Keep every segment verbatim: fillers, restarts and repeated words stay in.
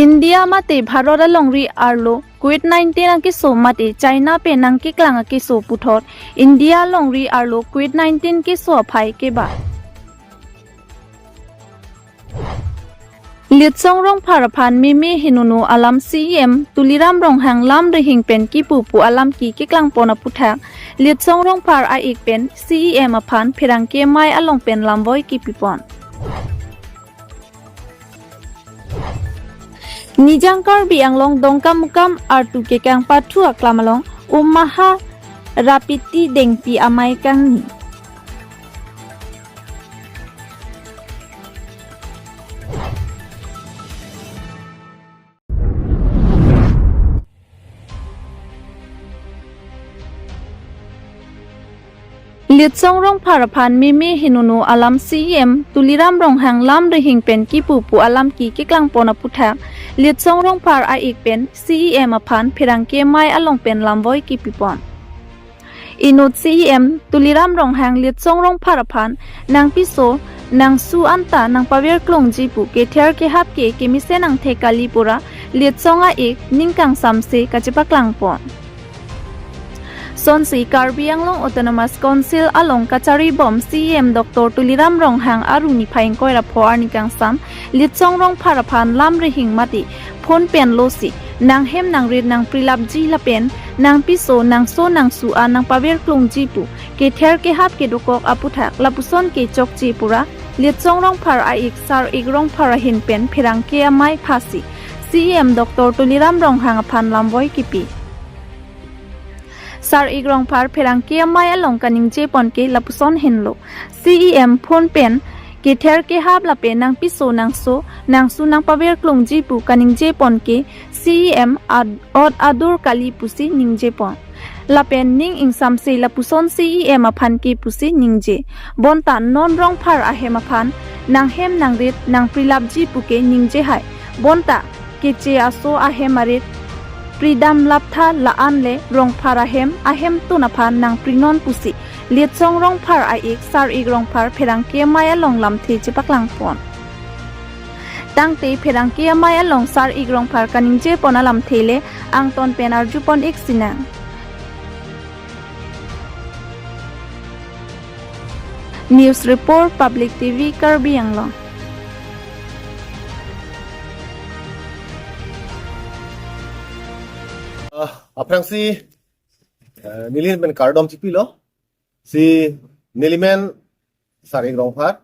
India mate Bharat alongri arlo Covid nineteen akeso mate China pen nangkeklang akeso puthot India alongri arlo Covid nineteen keso aphai keba. Litsong Rongphar aphan meme hinunu alam C E M Tuliram Ronghang lam rihing pen kipu pu alam ke keklangpon aputhak Litsong Rongphar a-ik pen C E M aphan pherangke amei along pen lamvoi kipipon. Nijang Karbi Anglong Dongkamukam artu kekang pathu aklam along Ummaha Rapiti Dengpi amei kangni. Litsong Rongphar aphan meme hinunu alam C E M Tuliram Ronghang lam rihing pen kipu pu alam ke keklangpon aputhak Litsong Rongphar a-ik pen C E M aphan pherangke amei along pen lamvoi kipipon. Inut C E M Tuliram Ronghang Litsong Rongphar aphan nangpiso nangsu anta nangpavirklungji pu kether kehap ke kemesen angthek kali pura Litsong a-ik ning kangsamse kachepaklangpon. Sonsi Karbi Anglong Autonomous Council along kacharibom C E M Doctor Tuliram Ronghang aru niphai ingkoi ra pho arni kangsam Litsong Rongphar aphan lam rihing mate phone pen losi nanghem nangrit nangprilapji lapen nangpiso nangso nangsu an nangpavirklungji pu kether kehap kedokok aputhak lapuson ke chokche pura Litsong Rongphar a-ik Sar-ik Rongphar ahin pen pherangke amei phasi C E M Doctor Tuliram Ronghang aphan lamvoi kipi. Sar-ik Rongphar pherangke amei along kaningjepon ke lapuson henlo. C E M phone pen kether kehap lapen nangpiso nangso nangsu nangpavirklungji pu kaningjepon ke C E M ad-, ot adur kali pusi ningjepon. Lapen ning ingsamse lapuson C E M aphan ke pusi ningje. Bonta non Rongphar ahem aphan nanghem nangrit nangprilapji pu ke ningje hai. Bonta keche aso ahem arit pridam laptha la-an le Rongphar ahem ahemtun aphan nangprinon pusi Litsong Rongphar a-ik Sar-ik Rongphar pherangke amei along lamthe chepaklangpon. Tangte pherangke amei along Sar-ik Rongphar kaningjepon alamthe le angton pen arjupon ik sinang. News Report, Public T V, Karbi Anglong. Ah, aphrangsi, eh, nelihin pen kardom chipilo. Si nelimen Sar-ik Rongphar.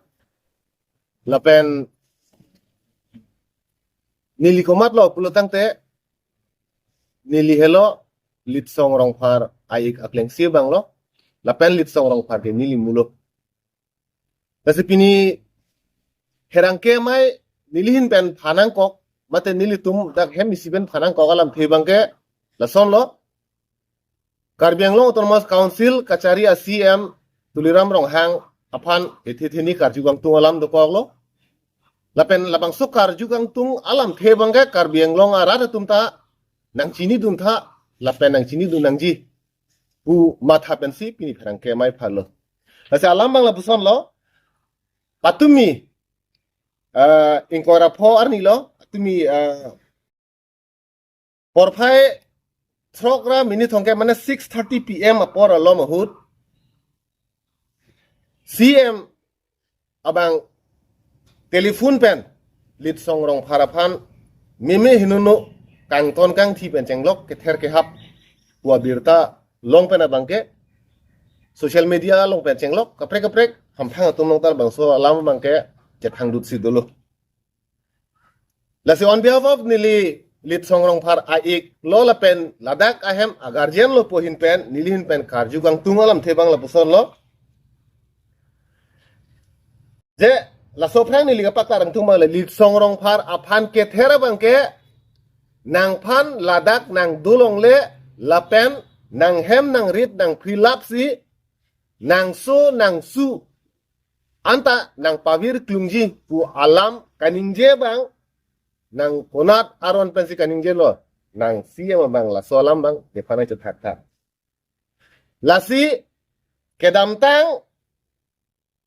Lapen neli komatlo pulo tangte, neli helo Litsong Rongphar a-ik aklengsi abanglo. Lapen Litsong Rongphar ke neli mulo. Lasi pini pherangke amei nelihin pen phanangkok, mate nelitum dak hem isi pen phanangkok alamthe abangke lasonlo. Karbi Anglong Autonomous Council kachari a-C E M Tuliram Ronghang aphan ethe theni karju kangtung alam dokoklo. Lapen labangso karju kangtung alamthe abangke Karbi Anglong arat atum ta nangchinidun tha, lapen nangchinidun nangji pu matha pensi pini pherangke amei phalo. Lasi alam abang lapusonlo, patumi, ah, ingkoi ra pho arnilo, patumi, ah, porphai throk ra minit thomkep mane six thirty P M apor alom ahut C E M abang telephone pen Litsong Rongphar aphan meme hinunu kangton kangthi pen chenglok kether kehap pu abirta long pen abangke social media along pen chenglok kaprek kaprek hamphang atum along ta labangso alam abangke chethangdutsi dolo. Lasi on behalf of neli Litsong Rongphar a-iklo lapen ladak ahem a-guardian lo pu ahin pen, nelihin pen karju kangtung alamthe abang lapusonlo. Je, laso aphrang neli kapaklang kangtung abang le Litsong Rongphar aphan kether abangke nangphan ladak nangdolongle lapen nanghem nangrit nangprilapsi nangso nangsu anta nangpavirklungji pu alam kaningje abang, nang konat aron pensi kaningjelo, nang C E M abang laso alam abang nephan nangchethakthak. Lasi kedamtang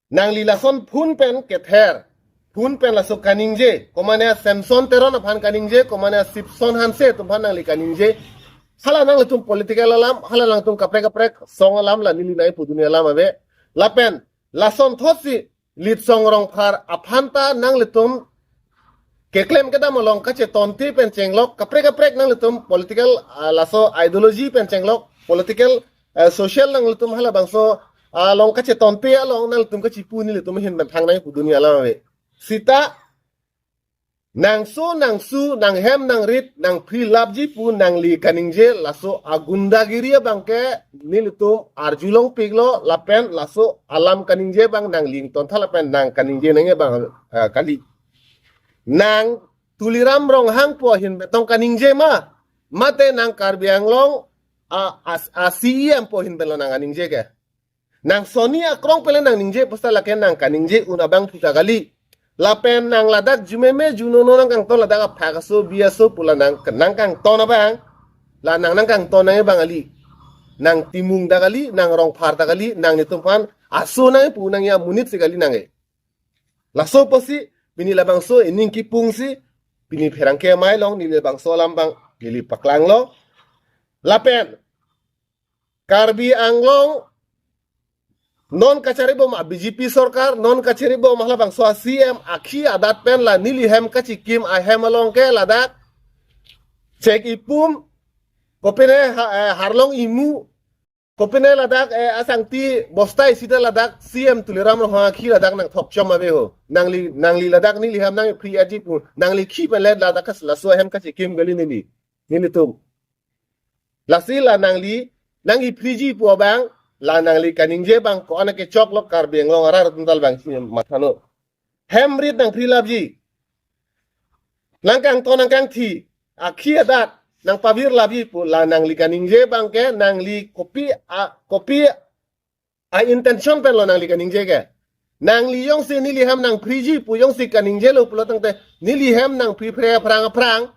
nangli lason phone pen kether phun pen laso kaningje, komane Samson Teron aphan kaningje, komane Sipson Hanse atum aphan nangli kaningje. Hala nanglitum political alam, hala nangtum kaprek kaprek song alam la neli nai pu dunia alam ave. Lapen lason thotsi Litsong Rongphar aphan ta nanglitum keklem kedam along kachetonte pen chenglok, kaprek kaprek nanglitum political, ah, laso ideology pen chenglok, political, eh, social nanglitum halabangso, ah, along kachetonte along nanglitum kachipu nelitum ahin pen thangnai pu dunia alam ave. Sita nangso nangsu, nanghem nangrit, nangphri lapji pu nangli kaningje laso agundagiri abangke nelitum arjulongpiklo, lapen laso alam kaningje abang nangli ingtontha lapen nang kaningje nangji abang, eh, kali. Nang Tuliram Ronghang pu ahin pen tong kaningje ma, mate nang Karbi Anglong a, a, a C E M pu ahin pen lo nang kaningje ke? Nang soni akrong pen le nang ningje pusi lake nang kaningje un abang puta kali. Lapen nang ladak jumeme junono nangkangton, ladak aphak aso bi aso pu la nang, nangkangton abang, la nang nangkangton nangji abang kali. Nang Timung ta kali, nang Rongphar ta kali, nang netum aphan aso nangji pu nangji amonit si kali nangji. Laso pusi pini labangso ening kipungsi pini pherangke amei along neli labangso alam abang neli paklanglo. Lapen Karbi Anglong non kacharibom a B J P sorkar, non kacharibom halabangso a C M akhi adat pen la neli hem kachikim ahem along ke ladak chek ipum, kopine ha-, eh, harlong imu, kopine ladak, eh, asangti bostai sita ladak C M Tuliram Ronghang akhi ladak nangthokchom ave ho. Nangli, nangli ladak neli hem nangphri aji pu, nangli khi pen le ladak kas laso ahem kachikim kali neli, nelitum. Lasi la nangli nangkiphriji pu abang, la nangli kaningje abang ko-an kechoklo, Karbi Anglong arat atum ta labangsi mathalo. Hem rit nangphri lapji, nangkangton nangkangthi, akhi adat nangpavir lapji pu la nangli kaningje abangke nangli kopi a, kopi a intention pen lo nangli kaningje ke? Nangli jongsi neli hem nangphriji pu jongsi kaningjelo pulo tangte, neli hem nangphri phre aphrang aphrang,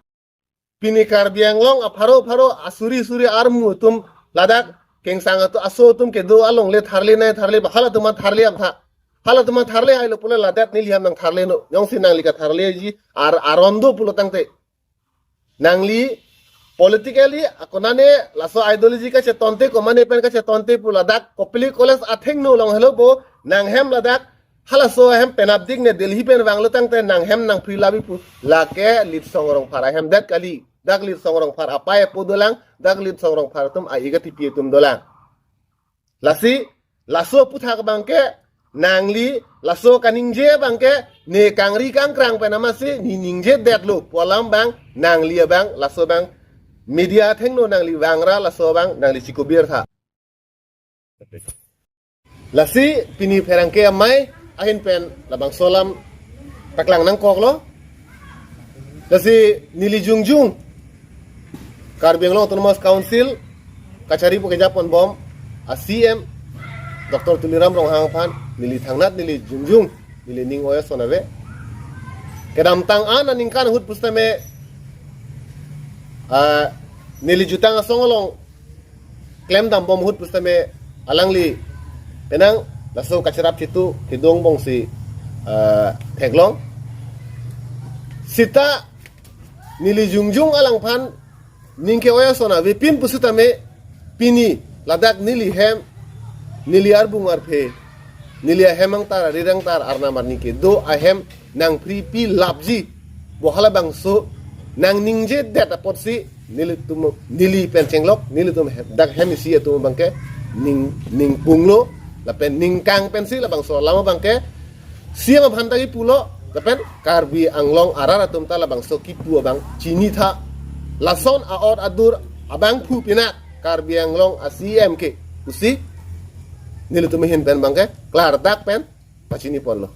pini Karbi Anglong apharo pharo asuri suri armu atum, ladak kengsang atum, aso atum kedo along le tharle nai tharle ba, halatum aphan tharle aphan, halatum aphan tharle hailo pulo ladak neli hem nangtharleno. Jongsi nangli katharleji ar, aron do pulo tangte, nangli politically akonane laso ideology kachetonte, komane pen kachetonte pu ladak Kopili College athengno along helo bo, nang hem ladak halaso ahem penapdik ne Delhi pen vanglo tangte nang hem nangphri lapji pu, lake Litsong Rongphar ahem det kali. Dak Litsong Rongphar apei apo dolang, dak Litsong Rongphar atum a-ik atipi atum dolang. Lasi laso aphuthak abangke nangli laso kaningje abangke ne kangri kangkrang pen amatsi ne ningje detlo pu alam abang nangli abang, laso abang media athengno nangli vangra, laso abang nangli chikubir tha. Lasi pini pherangke amei ahin pen labangso alam paklang nangkoklo. Lasi neli jongjung Karbi Anglong Autonomous Council kachari pu kejapon bom a C M Doctor Tuliram Ronghang aphan neli thangnat neli jongjung, neli ning oya son ave. Kedamtang an aningkan ahut pusitame, ah, neli jutang asong along klemdam bom ahut pusitame alangli penang laso kacharap chitu kedong bongsi, ah, theklong. Sita neli jongjung alangphan ning ke-oya son avepin pusitame pini ladak neli hem, neli arbung arphe, neli ahem angtar, arir angtar, arnam arni kedo ahem nangphripi lapji pu halabangso nangningje det apotsi nelitum, neli pen chenglok, nelitum he-, dak hem isi atum abangke ning, ningpunglo lapen ningkang pensi labangso alam abangke C M aphan ta kipulo, lapen Karbi Anglong arat atum ta labangso kipu abang chinitha. Lason a-ot adur abangphu pinak Karbi Anglong a C M ke pusi nelitum ahin pen abangke klardak pen pachiniponlo.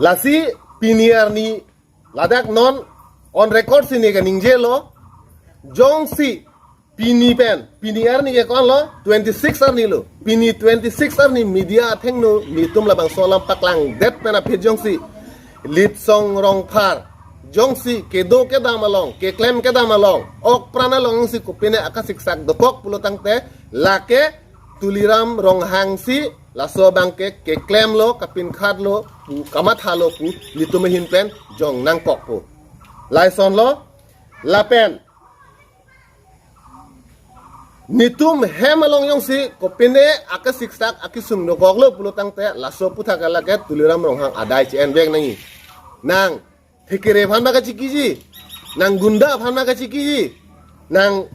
Lasi pini arni ladak non on record si ne kaningjelo, jongsi pini pen, pini arni ke ko-anlo, twenty-six arni lo. Pini twenty-six arni media athengno netum labangso alam paklangdet pen aphi jongsi Litsong Rongphar jongsi kedo kedam along, keklem kedam along, ok pran along jongsi kopine akasiksak dokok pulo tangte, lake Tuliram Ronghang si laso abang ke keklemlo, kapinkhatlo pu, kamathalo pu netum ahin pen jong nangkokpo. Lason lo, lapen netum hem along jongsi kopine akasiksak akesung dokoklo pulo tangte laso aputhak lake Tuliram Ronghang adai che-envek nangji. Nang thekere aphan ma kachikiji, nang gunda aphan ma kachikiji, nang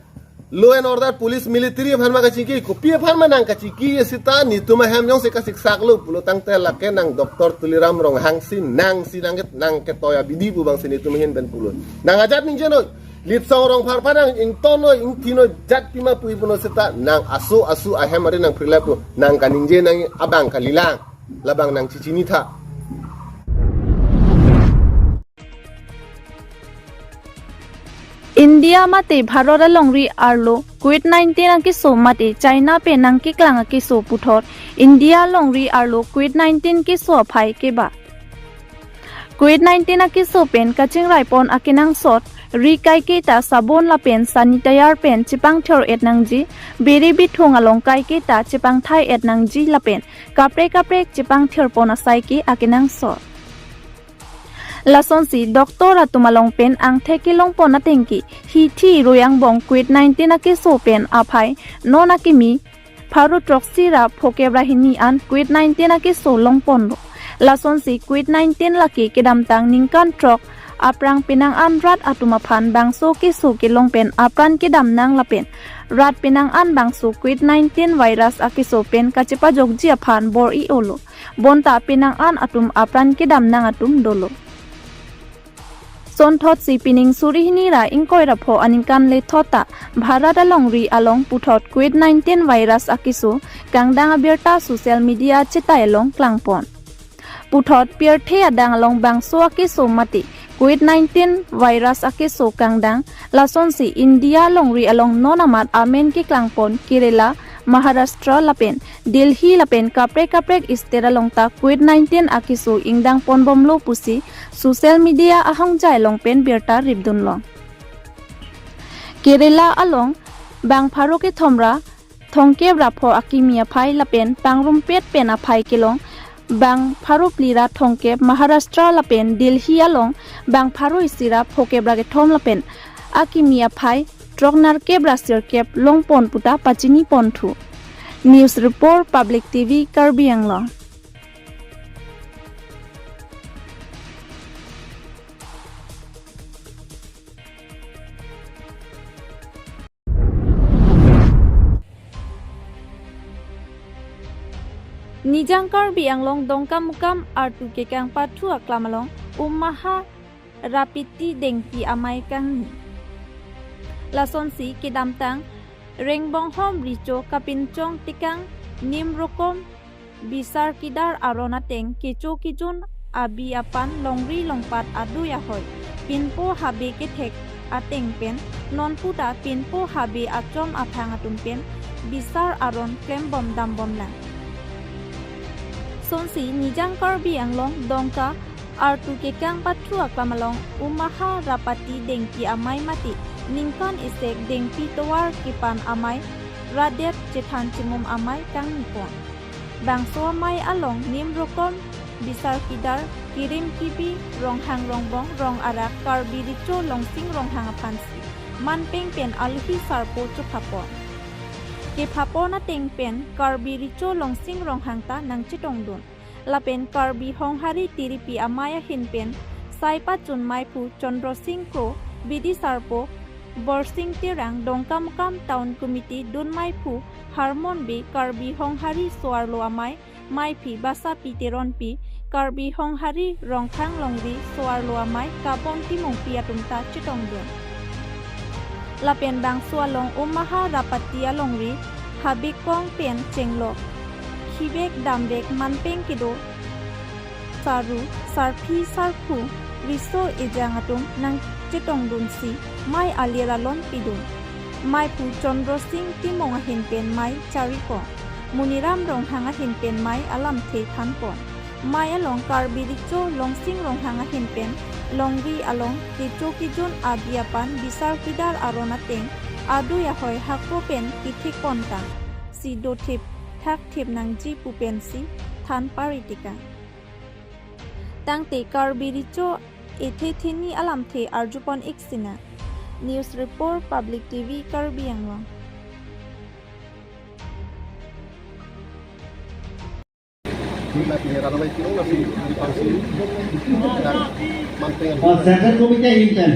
law and order, police, military aphan ma kachiki, kopi aphan ma nang kachiki seta netum ahem jongsi kasiksaklo pulo tangte lake nang Doctor Tuliram Ronghang si nang si nang ket-, nang ketoi abidi pu abang si netum ahin pen pulo. Nang ajat ningje noi, Litsong Rongphar aphan nang ington noi, ingthi noi, jat pima pu ipuno seta nang aso aso ahem ari nang prilai pu, nang kaningje nang abang kalilang, labang nang chichinitha. India mate Bharat alongri arlo Covid nineteen akeso mate China pen nangkeklang akeso puthot India alongri arlo Covid nineteen keso aphai keba. Covid nineteen akeso pen kachingrai pon akenangsot ri kaiketa sabon lapen sanitizer pen chepangthir et nangji, biri bithung along kaiketa chepangthai et nangji lapen kaprek kaprek chepangthir pon asai ke akenangsot. Lasonsi doctor atum along pen angthek kelong pon atengke hithi rui angbong Covid nineteen akeso pen aphai non akimi pharo throksi ra phokep ra hini an Covid nineteen akeso long ponlo. Lasonsi Covid nineteen lake kedamtang ningkan throk aphrang penang an rat atum aphan bangso keso kelong pen apran kedam nang lapen rat penang an bangso Covid nineteen virus akeso pen kachepajokji aphan bor-i-olo. Bonta penang an atum apran kedam nang atum dolo. Sonthotsi pining suri hini ra ingkoi ra pho aningkan lethot ta Bharat alongri along puthot Covid nineteen virus akeso kangdang abirta social media chetai along klangpon. Puthot pirthe adang along bangso akeso mate Covid nineteen virus akeso kangdang, lasonsi India alongri along non amat amen keklangpon Kerala, Maharashtra lapen Delhi lapen kaprek kaprek state along ta Covid nineteen akeso ingdang ponbomlo pusi social media ahongjai along pen birta ripdun long. Kerala along bang pharo kethom ra thomkep ra pho akimi aphai lapen pangrumpet pen aphai kelong bang pharo phli ra thomkep, Maharashtra lapen Delhi along bang pharo isi ra phokep ra kethom lapen akimi aphai throk nerkep ra sirkep long pon puta pachini ponthu. News report, Public T V, Karbi Anglong. Nijang Karbi Anglong Dongkamukam artu kekang pathu aklam along Ummaha Rapiti Dengpi amei kangni. Lasonsi kedamtang Rengbonghom Recho kapinchong tekang Nimrokom Bisar Kidar aron ateng kecho kejun abi apan longri longpat adui ahoi pinpo habe kethek ateng pen nonputa pinpo habe achom aphang atum pen bisar aron klembom dambom lang. Sonsi Nijang Karbi Anglong Dongka artu kekang pathu aklam along Ummaha Rapati Dengpi amei mate ningkan isek dengpi tovar kepan amei radet chethan chingum amei kangni pon. Bangso amei along Nimrokom Bisar Kidar, Kirim Kibi, Ronghang Rongbong, Rong Arak, Karbi Recho Longsing Ronghang aphansi manpeng pen alohi sarpo chopha pon. Kepha pon ateng pen Karbi Recho Longsing Ronghang ta nangchetongdun. Lapen Karbi Honghari Tiripi amei ahin pen sai pachun meiphu Chandra Sing Kro, bidi sarpo Borsing Terang, Dongkamukam Town Committee dun meiphu Harmon Bey, Karbi Honghari so-arlo amei meiphi Basapi Teronpi, Karbi Honghari Rongkhang longri so-arlo amei Kabon Timungpi atum ta chetongdun. Lapen bangso along Ummaha Rapati alongri habekong pen chenglok, khibek dambek manpeng kedo, saru, sarpi sarpo, riso ejang atum nangchetongdunsi mei alir alon pidun. Meiphu Chandra Sing Timung ahin pen mei charipon. Muniram Ronghang ahin pen mei alamthe thanpon. Mei along Karbi Recho Longsing Ronghang ahin pen longri along kecho kejun abi apan Bisar Kidar aron ateng adui ahoi hako pen kethek pon tang si dothip thakthip nangji pu pensi than paritika. Tangte Karbi Recho ethe theni alamthe arjupon ik sinang. News Report, Public T V, Karbi Anglong. Oh, Central Committee ahin pen.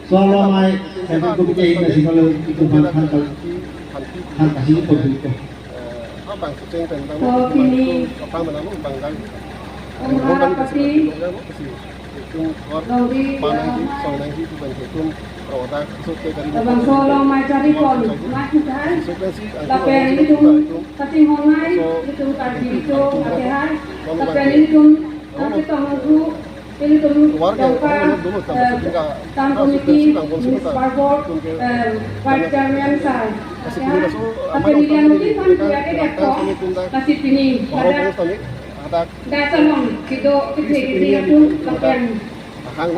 Solo mai Central Committee ahin pen si kalau itu han han kal-, han kasi itu itu. Oh, kini. Umrah pati. Labangso along mai charipon, mai kukai. Lapen ilitum kachinghon hai, ilitum Karbi Recho, lapen hai. Lapen ilitum, ah, ketong angku, ilitum Dongka, eh, Town Committee, Municipal Board, eh, Vice Chairman sir, lapen hai. Lapen ilitum kan kuya ke dek to, kasi pini, ladak. Dak along kedo kethe kethe atum lapen, eh,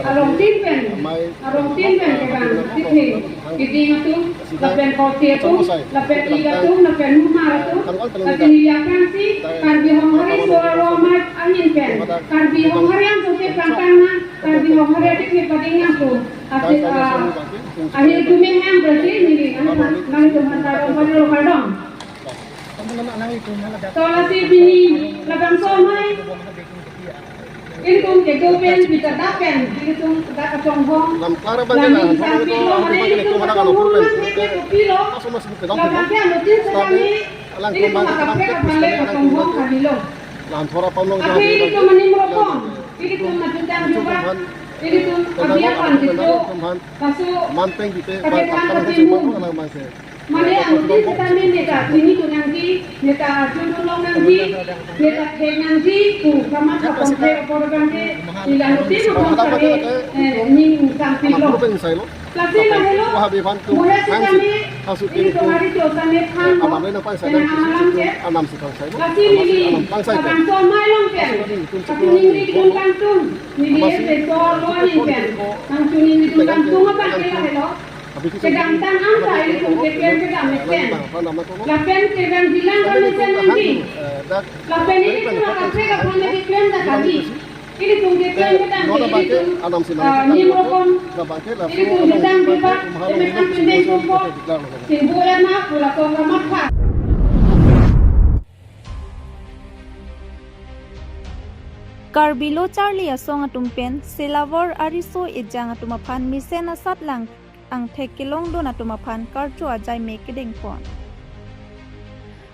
along tin pen, along tin pen kevang kethe keding atum lapen korte atum lapen ik atum lapen mumar atum, lapen ili aphrangsi Karbi Honghari so arlo amat ahin pen, Karbi Honghari angso ke pangkang na, Karbi Honghari adik ke pading angso, asi, ah, ahil tumeng ang berarti nili ang nang tum hantar orang pada lo kardom. To lasi pini labangso amei ilitum kedo pen, pita dak pen, ilitum dak kachonghong. Lam klar abang lamin ke sampi lo, mane ilitum kachonghong lang ke ke kopi lo. Labang ke ano tin setame, ilitum akaprek aphan le kachonghong kali lo. Lam thora pamlong. Aphi ilitum maning ropong, ilitum matutang jubak, ilitum abiak pan kecho. Kaso manteng kita, kate than kate mun. Mane anuttin setame neta theni tu nangji, neta chunun long nangji, neta thek nangji pu kamatha pon ke apor abang ke, ili anuttin aphan sake, eh, ning sampi lo. Lasi lahelo, mohe setame, ilitum ari cho setame than lo, tena amalam ke. Lasi neli, labangso amei along pen, kachiningri kedun kangtung, neli ese so lo ahin pen, nangchiningri kedun kangtung abang ke lahelo. Kedamtang angsa ilitum keklem kedam mesen. Lapen kedam bilang kami mesen nangji. Lapen ilitum akaprek aphan le keklem dak kali. Ilitum keklem kedam ke ilitum, ah, ning ropong. Ilitum kedam jubak, ilitum kedam jubak. Simbu ena pula kong ramat ha. Karbi Lo Charli Asong atum pen Silabor ariso ejang atum aphan mesen asatlang angthek kelongdun atum aphan karcho ajai mek kedengpon.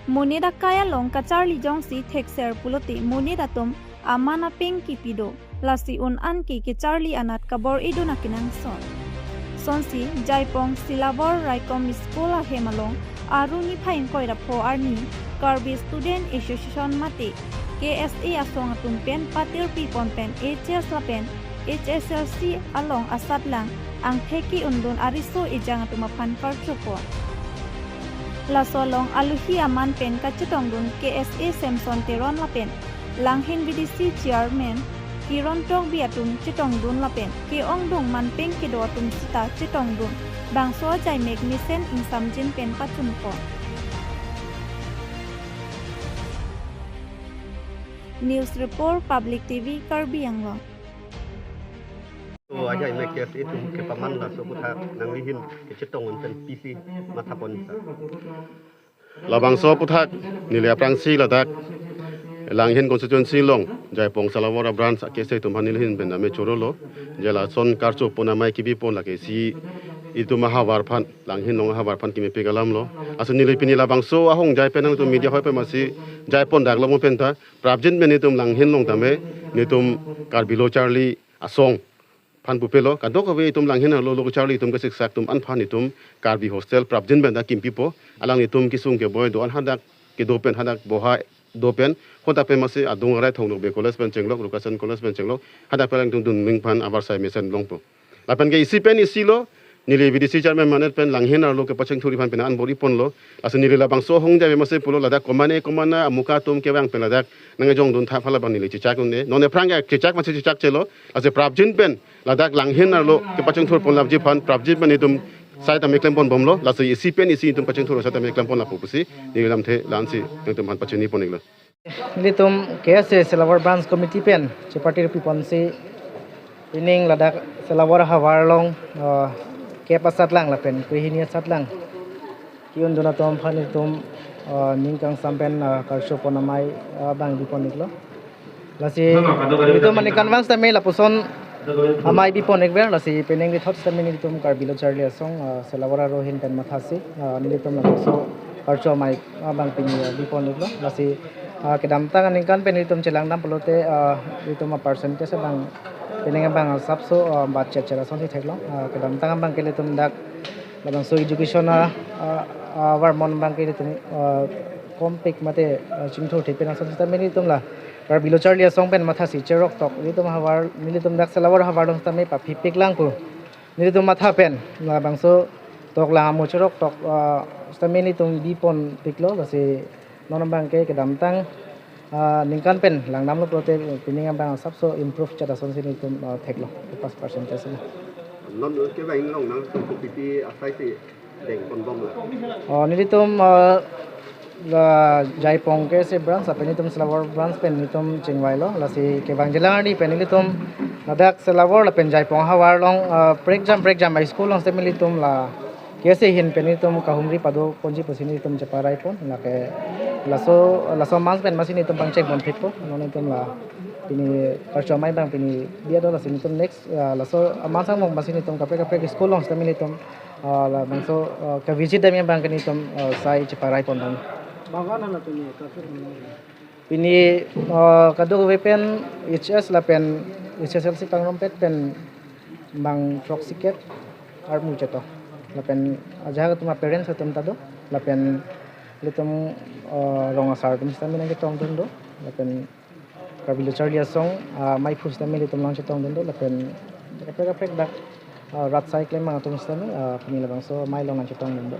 Monit akai along kacharli jongsi thekser pulote monit atum aman apeng kipi do, lasi un-an ke kecharli anat kabor-idun akenangsot. Sonsi Jaipong Silabor Raikom School ahem along Aru niphai ingkoi ra pho arni Karbi Student Association mate K S A asong atum pen patirpi pon pen H S lapen H S L C along asatlang angthek ke-undun ariso ejang atum aphan karchopon. Laso along aluhi aman pen kachetongdun K S A Samson Teron lapen Langhin V D C Chairman Kiron Tokbi atum chetongdun lapen ke-ongdung manpeng kedo atum sita chetongdun bangso ajai mek mesen ingsamjin pen pachunpon. News Report, Public T V, Karbi Anglong. To ajai mek K S A atum kepaman laso aputhak nanglihin kechetong un pen pisi mathapon sa. Labangso aputhak neli aphrangsi ladak Langhin constituency along Jaipong Silabor abranch K S A atum aphan nelihin pen dame chorolo. Je lason karchopon amei kebipon lake si itum ahavar aphan, Langhin along ahavar aphan kemepik alam lo. Aso neli pini labangso ahongjai pen nangtum media hoi pen masi jaipon dak lo mo penta. Prapjin pen itum Langhin along tame netum Karbi Lo Charli Asong aphan pupelo, kadokave itum Langhin arlo lo kacharli itum kesiksak atum an aphan itum Karbi hostel prapjin pen dak kimpipo, alanglitum kesung keboi do-an hadak kedo pen, hadak boha do pen, hadak pen masi adung arai Thong Nokbe College pen chenglok, Rukasen College pen chenglok, hadak pen alangtum dunning aphan avarsai mesen longpo. Lapen ke isi pen isi lo, neli V D C chairman manet pen Langhin arlo kepachingthurji aphan pen an bor-ipon lo, laso neli labangso ahongjai masi pulo ladak komane komane amuka atum kevang pen ladak nangkejongdun tha phala abang neli chechak un-e. Non aphrang ke chechak masi chechak chelo. Laso prapjin pen ladak Langhin arlo kepachingthurpon lapji aphan prapjin pen itum Sai tame klempon bomlo, lasi isi pen isi itum kachingthur sai tame klempon lapu pusi, neli lamthe la-ansi nangtum aphan pachini pon-iklo. Nelitum K S A Silawar Branch Committee pen cheparti rupi ponsi, pining ladak Silawar havar along, uh, kep asatlang lapen krehini asatlang ki-undun atum aphan nelitum, uh, ning kangsam pen, uh, karcho pon amei, uh, abang bipon-iklo. Lasi nelitum aningkanvang sitame lapuson amei bipon-ikver, lasi penang kethot sitame nelitum Karbi Lo Charli Asong, ah, Silawar ahin pen mathasi, ah, nelitum labangso karcho amei abang pini, ah, bipon-iklo. Lasi, ah, kedamtang aningkan pen nelitum chelangdam pulote, ah, nelitum a-percentage abang penang abang asapso, ah, bat chetchet asonsi theklong. Ah, kedamtang abangke nelitum dak labangso education a, ah, ah, varmon abangke nelitum, ah, kompik mate, ah, chingthur thik pen ason sitame nelitum la Karbi Lo Charli Asong pen mathasi cheroktok nelitum havar, nelitum dak Silawar havar along sitame paphipiklang pu nelitum matha pen labangso toklang amo cheroktok, ah, sitame nelitum biponpiklo. Lasi non abangke kedamtang, ah, aningkan pen langdamlo pulote pining abang asapso improve chet asonsi nelitum, ah, theklong, pass percentage lo. Non kevang along nangtum kopi asaisi dengpon bomlo? Oh, nelitum, ah, la Jaipong K S A branch lapen nelitum Silawar branch pen nelitum chingvailo. Lasi kevangjilang arni pen nelitum ladak Silawar lapen Jaipong havar along, ah, prekjam prekjam a-school along sitame nelitum la K S A ahin pen nelitum kahumri padoponji pusi nelitum cheparaipon. Lake laso, laso amonit pen masi nelitum pangcheng ponphitpo. Non nelitum la pini karcho amei abang pini biado, lasi nelitum next, ah, laso amonit angbong masi nelitum kaprek kaprek school along sitame nelitum, ah, labangso, ah, ka-visit dam abangke nelitum, ah, sai cheparaipon dam. Bangvan hana pini kaprek pini, ah, kadokave pen H S lapen H S L C pangrumpet pen bang throksi kep armu chetong. Lapen ajahak atum a-parents atum ta do. Lapen nelitum, ah, rong asar atum sitame nangchetongdun do. Lapen Karbi Lo Charli Asong, ah, meiphu sitame nelitum nangchetongdun do. Lapen kaprek kaprek dak, ah, rat asai klembang atum sitame, ah, pini labangso amei along nangchetongdun do.